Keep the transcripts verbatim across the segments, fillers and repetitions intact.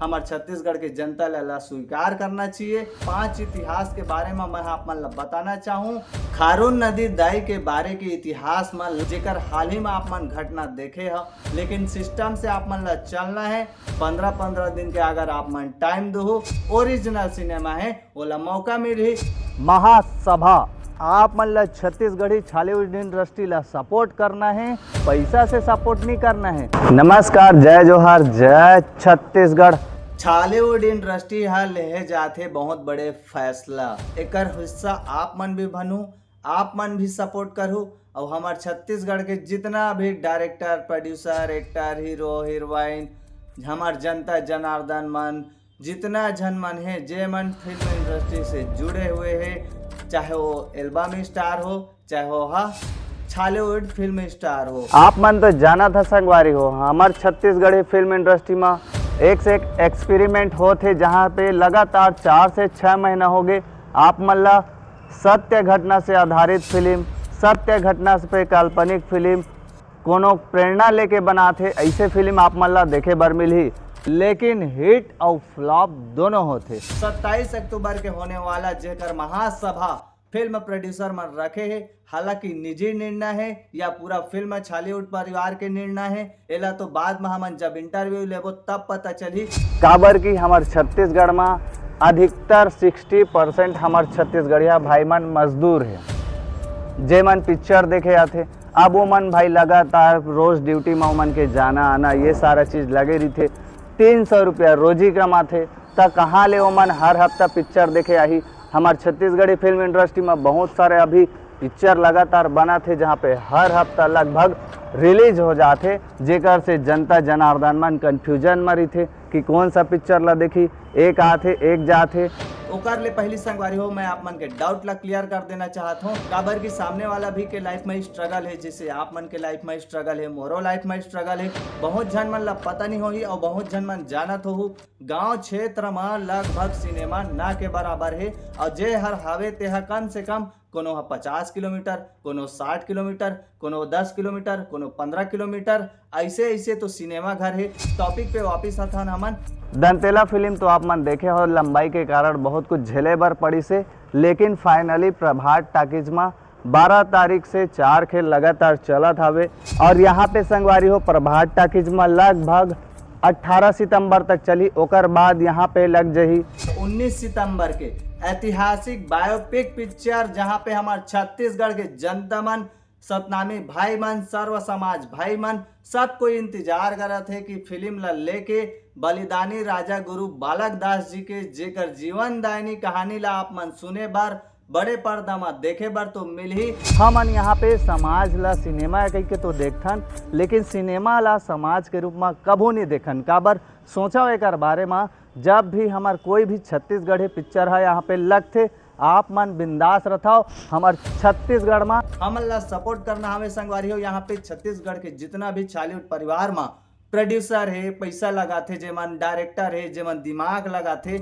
हमर छत्तीसगढ़ के जनता ला, ला स्वीकार करना चाहिए। पांच इतिहास के बारे में मैं आप मन ला बताना चाहूँ। खारून नदी दाई के बारे के इतिहास में, जेकर हाल ही में आप मन घटना देखे ह, लेकिन सिस्टम से आप मन ला चलना है। पंद्रह पंद्रह दिन के अगर आप मन टाइम दो, ओरिजिनल सिनेमा है, ओला मौका मिलही। महासभा, आप मन ला छत्तीसगढ़ी छालीवुड इंडस्ट्री ला सपोर्ट करना है, पैसा से सपोर्ट नहीं करना है। नमस्कार, जय जोहार, जय छत्तीसगढ़। छालीवुड इंडस्ट्री हा लेहे जाथे बहुत बड़े फैसला, एकर हिस्सा आप मन भी बनू, आप मन भी सपोर्ट करू। और हमार छत्तीसगढ़ के जितना भी director, producer, actor, hero, heroine, हमार जनता जनार्दन मन, जितना झन मन हे, जे मन फिल्म इंडस्ट्री से जुड़े हुए हे, चाहे वो एल्बम स्टार हो, चाहे वो हा छालीवुड फिल्म स्टार हो। आप मन तो जानत ह संगवारी हो, हमार छत्तीसगढ़ी फिल्म इंडस्ट्री में एक से एक एक्सपेरिमेंट होत हे, जहाँ पे लगातार चार से छः महीना हो गए आप मन ला सत्य घटना से आधारित फिल्म, सत्य घटना पे काल्पनिक फिल्म, कोनो प्रेरणा लेके बनाथे, ऐसे फिल्म आप मन ला देखे बर मिलही। लेकिन हिट और फ्लॉप दोनों होथे। सत्ताईस अक्टूबर के होने वाला जेकर महासभा फिल्म प्रोड्यूसर मन रखे हे, हालांकि निजी निर्णय है या पूरा फिल्म छालीवुड परिवार के निर्णय है, एला तो बाद में हमन जब इंटरव्यू लेबो तब पता चलही। काबर कि हमर छत्तीसगढ़ में अधिकतर सिक्सटी परसेंट हमर छत्तीसगढ़िया भाई मन मजदूर हे, जे मन पिक्चर देखे आथे। अब वो मन भाई लगातार रोज ड्यूटी में ओमन के जाना आना, ये सारा चीज लगे रहिथे। तीन सौ रुपया रोजी कमाथे, त कहाँ ले ओमन हर हफ्ता पिक्चर देखे आही? हमार छत्तीसगढ़ी फिल्म इंडस्ट्री में बहुत सारे अभी पिक्चर लगातार बनाथे, जहाँ पे हर हफ्ता लगभग रिलीज हो जाथे, जेकर से जनता जनार्दन मन कन्फ्यूजन में रहिथे कि कौन सा पिक्चर ला देखी, एक आथे एक जाथे। ओकर ले पहली संगवारी हो, मैं आप मन के डाउट ला क्लियर कर देना चाहत हूँ, काबर कि सामने वाला भी के लाइफ में स्ट्रगल है, जैसे आप मन के लाइफ में स्ट्रगल है, मोरो लाइफ में स्ट्रगल है। बहुत झन मन ला पता नहीं होही और बहुत झन मन जानत होहू, गांव क्षेत्र में लगभग सिनेमा ना के बराबर है और जे हर हावे तेहा कम से कम कोनो ह पचास किलोमीटर, कोनो साठ किलोमीटर, कोनो दस किलोमीटर, कोनो पंद्रह किलोमीटर, ऐसे ऐसे तो सिनेमा घर है। टॉपिक पे वापिस आथन हमन। दंतेला फिल्म तो आप मन देखे हो, लंबाई के कारण बहुत कुछ झेले बर पड़ी से, लेकिन फाइनली प्रभात टाकीज में बारह तारीख से चार खेल लगातार चलत हवे और यहाँ पे संगवारी हो प्रभात टाकीज में लगभग अठारह सितंबर तक चली, ओकर बाद यहाँ पे लग जही उन्नीस सितंबर के ऐतिहासिक बायोपिक पिक्चर, जहाँ पे हमार छत्तीसगढ़ के जनता मन, सतनामी भाई मन, सर्व समाज भाई मन, सब कोई इंतजार करत हे कि फिल्म ला लेके बलिदानी राजा गुरु बालक दास जी के जेकर जीवन दायनी कहानी ला आप मन सुने बर बड़े पर्दा म देखे बर तो मिलही। हमन यहाँ पे समाज ला सिनेमा कहिके तो देखथन, लेकिन सिनेमा ला समाज के रूप म कभू नहीं देखन। काबर? सोचव एकर बारे म, जब भी हमार कोई भी छत्तीसगढ़ी पिक्चर ह यहाँ पे लगथे, आप मन बिंदास रथव। हमर छत्तीसगढ़ म हमन ला सपोर्ट करना हवे संगवारी हो। यहाँ पे छत्तीसगढ़ के जितना भी छालीवुड परिवार म प्रोड्यूसर हे, पैसा लगाथे, जेमन डायरेक्टर हे, जेमन दिमाग लगाथे,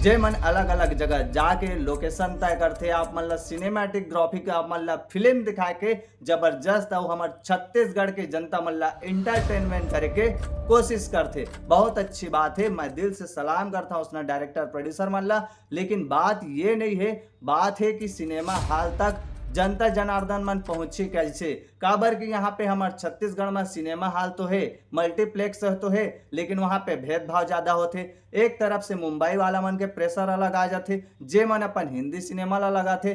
जेमन अलग-अलग जगह जाके लोकेशन तय करथे, आप मन ला सिनेमैटिक ग्राफिक, आप मन ला फिल्म दिखा के जबरदस्त अउ हमर छत्तीसगढ़ के जनता मन ला एंटरटेनमेंट करे के कोशिश करथे। बहुत अच्छी बात हे, मैं दिल से सलाम करता हूँ उसना डायरेक्टर प्रोड्यूसर मन ला। लेकिन बात ये नहीं है, बात है कि सिनेमा हॉल तक जनता जनार्दन मन पहुँची कैसे। काबर कि यहाँ पे हमर छत्तीसगढ़ में सिनेमा हॉल तो है, मल्टीप्लेक्स तो है, लेकिन वहाँ पे भेदभाव ज्यादा होथे। एक तरफ से मुंबई वाला मन के प्रेशर अलग आ जाथे, जे मन अपन हिंदी सिनेमा ला लगाथे।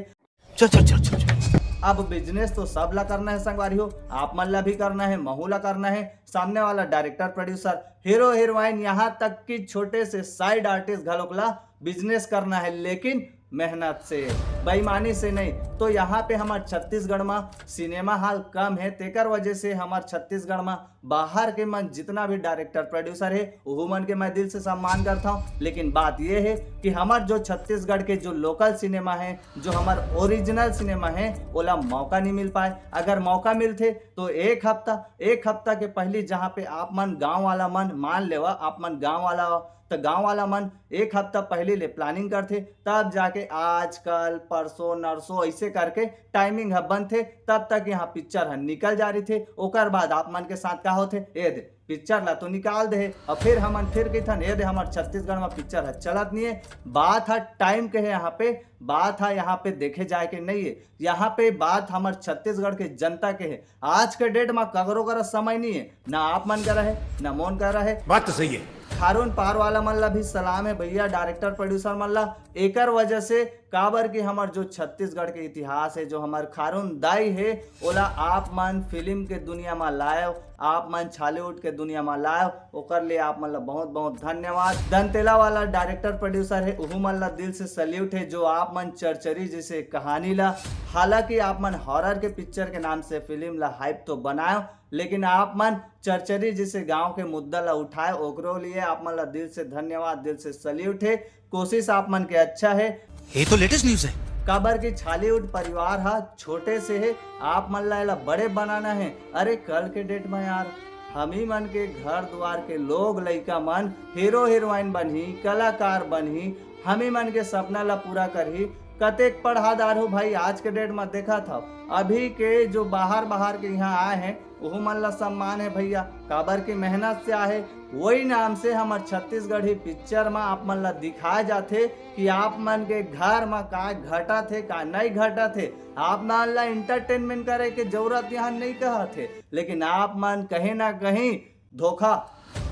चल, चल, चल, चल, चल। अब बिजनेस तो सब ला करना है संगवारी हो, आप मन ला भी करना है, महू ला करना है, सामने वाला डायरेक्टर प्रोड्यूसर, हीरो हीरोइन, यहाँ तक कि छोटे से साइड आर्टिस्ट घलोक ला बिजनेस करना है, लेकिन मेहनत से, बेईमानी से नहीं। तो यहाँ पे हमार छत्तीसगढ़ में सिनेमा हॉल कम है, तेकर वजह से हमार छत्तीसगढ़ में बाहर के मन जितना भी डायरेक्टर प्रोड्यूसर है, उहू मन के मैं दिल से सम्मान करता हूँ। लेकिन बात ये है कि हमार जो छत्तीसगढ़ के जो लोकल सिनेमा है, जो हमार ओरिजिनल सिनेमा है, ओला मौका नहीं मिल पाए। अगर मौका मिलथे तो एक हफ्ता, एक हफ्ता के पहली जहाँ पे आप मन गाँव वाला मन, मान लेवा आप मन गाँव वाला हो, तो गाँव वाला मन एक हफ्ता पहले ले प्लानिंग करथे, तब जाके आज, कल, परसों, नरसों ऐसे करके टाइमिंग ह बनथे। तब तक यहाँ पिक्चर ह निकल जा रहिथे। ओकर बाद आप मन के साथ का होथे, ये दे, पिक्चर ला तो निकाल दे हे, और फिर हमन फिर कहिथन, ये दे हमर छत्तीसगढ़ में पिक्चर ह चलत नहीं है। बात ह टाइम के है, यहाँ पे बात ह यहाँ पे देखे जाए के नहीं है। यहाँ पे बात हमर छत्तीसगढ़ के जनता के है। आज के डेट में ककरो करा समय नहीं है, ना आप मन करा है, ना मोन करा है। बात तो सही है। खारून पार वाला मन ला भी सलाम है भैया, डायरेक्टर प्रोड्यूसर मन ला। एकर वजह से काबर कि हमर जो छत्तीसगढ़ के इतिहास है, जो हमर खारून दाई है, ओला आप मन फिल्म के दुनिया में लायो, आप मन छॉलीवुड के दुनिया में लायो, ओकर लिए आप मन ला बहुत बहुत धन्यवाद। दंतेला वाला डायरेक्टर प्रोड्यूसर है, उहू मन ला दिल से सल्यूट है, जो आप मन चरचरी जैसे कहानी ला, हालांकि आप मन हॉरर के पिक्चर के नाम से फिल्म ला हाइप तो बनायो, लेकिन आप मन चरचरी जैसे गांव के मुद्दा ला उठाए, ओकरो लिए आप मन ला दिल से धन्यवाद, दिल से सल्यूट है। कोशिश आप मन के अच्छा है। ये तो लेटेस्ट न्यूज है। काबर कि छॉलीवुड परिवार हा छोटे से है, आप मन ला एला बड़े बनाना है। अरे कल के डेट में यार, हम ही मन के घर द्वार के लोग लइका मन हीरो हीरोइन बनही, कलाकार बनही, हम ही मन के सपना ला पूरा करही। कतेक पढ़ादार हो भाई, आज के डेट में देखा था अभी के जो बाहर बाहर के यहाँ आए हैं, उहू मन ला सम्मान है भैया, काबर के मेहनत से आहे। वही नाम से हमर छत्तीसगढ़ी पिक्चर में आप मन ला दिखाए जाथे कि आप मन के घर में का घटत है, का नहीं घटत है। आप मन ला एंटरटेनमेंट करे के जरूरत यहाँ नहीं कहत है, लेकिन आप मन कहीं ना कहीं धोखा,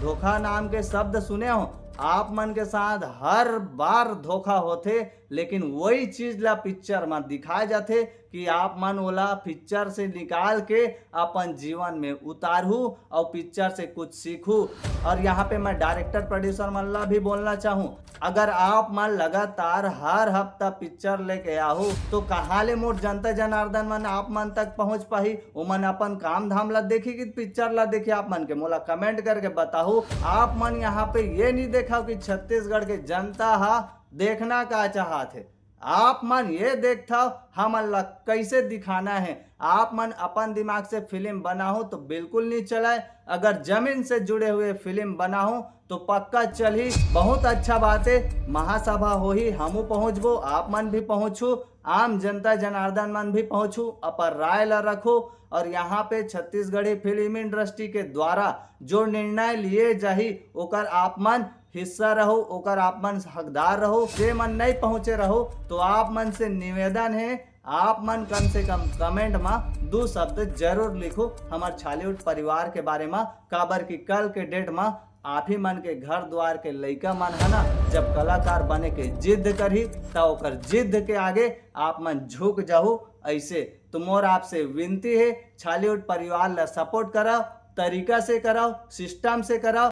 धोखा नाम के शब्द सुने हो। आप मन के साथ हर बार धोखा होथे, लेकिन वही चीज ला पिक्चर में दिखाए जाथे कि आप मन ओला पिक्चर से निकाल के अपन जीवन में उतारहू और पिक्चर से कुछ सीखू। और यहाँ पे मैं डायरेक्टर प्रोड्यूसर मन ला भी बोलना चाहूँ, अगर आप मन लगातार हर हफ्ता पिक्चर लेके आहू, तो कहाँ ले मोर जनता जनार्दन मन आप मन तक पहुँच पाही? ओमन अपन काम धाम ला देखी कि पिक्चर ला देखी? आप मन के मोला कमेंट करके बताहू। आप मन यहाँ पे ये नहीं देखा कि छत्तीसगढ़ के जनता हा देखना का चाहत है। आप मन ये देखथव हमन ला कैसे दिखाना है। आप मन अपन दिमाग से फिल्म बनाहू तो बिल्कुल नहीं चलाए। अगर जमीन से जुड़े हुए फिल्म बनाहू तो पक्का चलही। बहुत अच्छा बात है, महासभा होही, हमू पहुँचबो, आप मन भी पहुँचू, आम जनता जनार्दन मन भी पहुँचू, अपन राय ला रखो। और यहाँ पे छत्तीसगढ़ी फिल्म इंडस्ट्री के द्वारा जो निर्णय लिए जाही, ओकर आप मन हिस्सा रहो, ओकर आप मन हकदार रहो। जे मन नहीं पहुँचे रहो, तो आप मन से निवेदन है, आप मन कम से कम कमेंट में दो शब्द जरूर लिखो हमर छॉलीवुड परिवार के बारे में, काबर कि कल के डेट में आप ही मन के घर द्वार के लइका मन है ना, जब कलाकार बने के जिद करही, त ओकर जिद के आगे आप मन झुक जाहू। ऐसे तो मोर आपसे विनती है, छॉलीवुड परिवार ला सपोर्ट करव, तरीका से करव, सिस्टम से करव।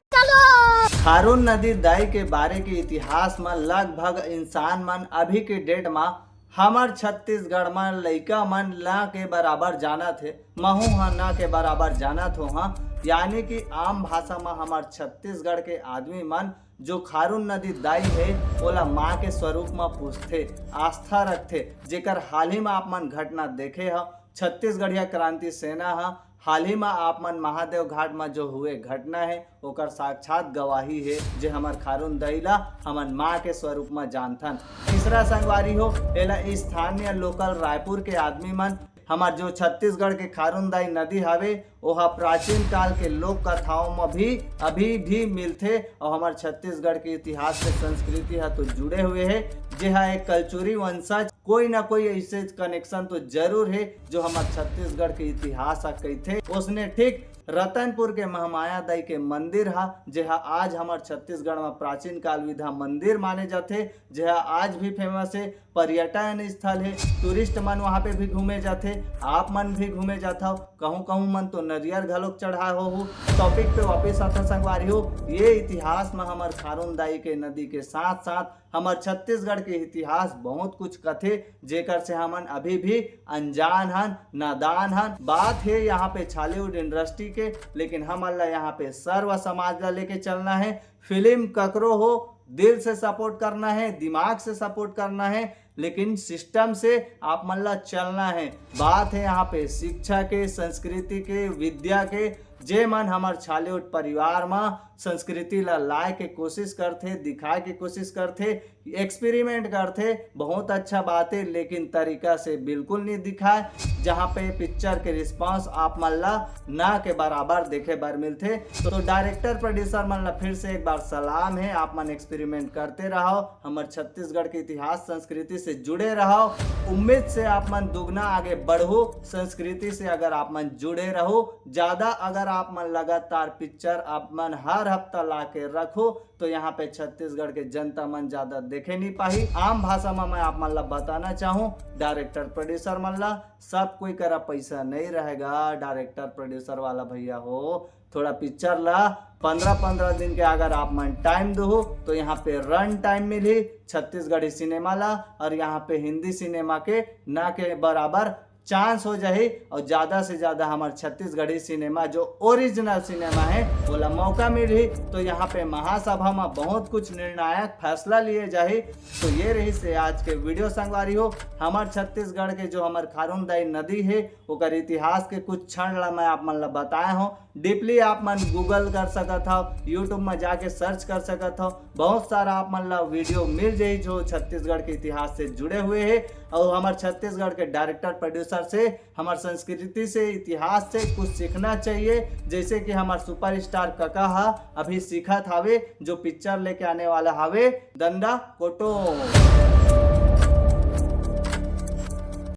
खारून नदी दाई के बारे के इतिहास म लगभग इंसान मन अभी के डेट म हमर छत्तीसगढ़ म लइका मन ना के बराबर जानत हे, महू ह ना के बराबर जानत हो। हाँ, यानी कि आम भाषा म हमर छत्तीसगढ़ के आदमी मन जो खारून नदी दाई हे, ओला माँ के स्वरूप म पूजथे, आस्था रखथे, जेकर हाल ही म आप मन घटना देखे ह, छत्तीसगढ़िया क्रांति सेना ह हाल ही म आप मन महादेव घाट म जो हुए घटना हे, ओकर साक्षात गवाही हे, जे हमर खारून दाई ला हमन माँ के स्वरूप म जानथन। तीसरा संगवारी हो, एला स्थानीय लोकल रायपुर के आदमी मन, हमर जो छत्तीसगढ़ के खारून दाई नदी हवे, ओहा प्राचीन काल के लोक कथाओं म भी अभी भी मिलथे और हमर छत्तीसगढ़ के इतिहास के संस्कृति ह तो जुड़े हुए हे, जे हा एक कलचुरी वंशज कोई ना कोई ऐसे कनेक्शन तो जरूर हे, जो हमर छत्तीसगढ़ के इतिहास ह कहिथे। ओसने ठीक रतनपुर के महामाया दाई के मंदिर हा, जेहा आज हमर छत्तीसगढ़ म प्राचीन काल विधा मंदिर माने जाथे, जेहा आज भी फेमस हे, पर्यटन स्थल हे, टूरिस्ट मन वहाँ पे भी घूमे जाथे, आप मन भी घूमे जाथव, कहूँ कहूँ मन तो नरियर घलोक चढ़ाए होहू। टॉपिक पे वापस आथन संगवारी हो, ये इतिहास म हमर खारून दाई के नदी के साथ साथ हमर छत्तीसगढ़ के इतिहास बहुत कुछ कथे, जेकर से हमन अभी भी अनजान हन, नादान हन। बात हे यहाँ पे छॉलीवुड इंडस्ट्री के, लेकिन हमन ला यहाँ पे सर्व समाज ला लेके चलना हे। फिल्म ककरो हो, दिल से सपोर्ट करना हे, दिमाग से सपोर्ट करना हे, लेकिन सिस्टम से आप मन ला चलना हे। बात हे यहाँ पे शिक्षा के, संस्कृति के, विद्या के, जे मन हमर छॉलीवुड परिवार म संस्कृति ला लाए के कोशिश करथे, दिखाए के कोशिश करथे, एक्सपेरिमेंट करथे, बहुत अच्छा बात है, लेकिन तरीका से बिल्कुल नहीं दिखाए। जहाँ पे पिक्चर के रिस्पांस आप मन ला ना के बराबर देखे बर मिलथे। तो डायरेक्टर प्रोड्यूसर मन ला फिर से एक बार सलाम है, आप मन एक्सपेरिमेंट करते रहो, हमर छत्तीसगढ़ के इतिहास संस्कृति से जुड़े रहो। उम्मीद से आप मन दुगना आगे बढ़ो। संस्कृति से अगर आप मन जुड़े रहो, ज्यादा अगर आप मन लगातार पिक्चर आप मन हर हफ्ता ला के रखो, तो यहाँ पे छत्तीसगढ़ के जनता मन ज्यादा देखे नहीं पाही। आम भाषा में मैं आप मन ला बताना चाहूँ, डायरेक्टर प्रोड्यूसर मन ला, सब कोई करा पैसा नहीं रहेगा। डायरेक्टर प्रोड्यूसर वाला भैया हो, थोड़ा पिक्चर ला पंद्रह पंद्रह दिन के अगर आप मन टाइम दो, तो यहाँ पे रन टाइम मिलही छत्तीसगढ़ी सिनेमा ला, और यहाँ पे हिंदी सिनेमा के ना के बराबर चांस हो जाही, और ज्यादा से ज्यादा हमार छत्तीसगढ़ी सिनेमा जो ओरिजिनल सिनेमा है, ओला मौका मिलही। तो यहाँ पे महासभा में बहुत कुछ निर्णायक फैसला लिए जाही। तो ये रहिस हे आज के वीडियो संगवारी हो, हमार छत्तीसगढ़ के जो हमार खारुंदाई नदी है, ओकर इतिहास के कुछ क्षण ला मैं आप मन ला बताए हूँ। डीपली आप मन गूगल कर सकत हव, यूट्यूब में जाके सर्च कर सकत हव, बहुत सारा आप मन ला वीडियो मिल जाही जो छत्तीसगढ़ के इतिहास से जुड़े हुए है। और हमार छत्तीसगढ़ के डायरेक्टर प्रोड्यूसर से हमार संस्कृति से, इतिहास से कुछ सीखना चाहिए। जैसे कि हमार सुपरस्टार कका हा अभी सीखत हावे, जो पिक्चर लेके आने वाला हावे दंडा कोटो।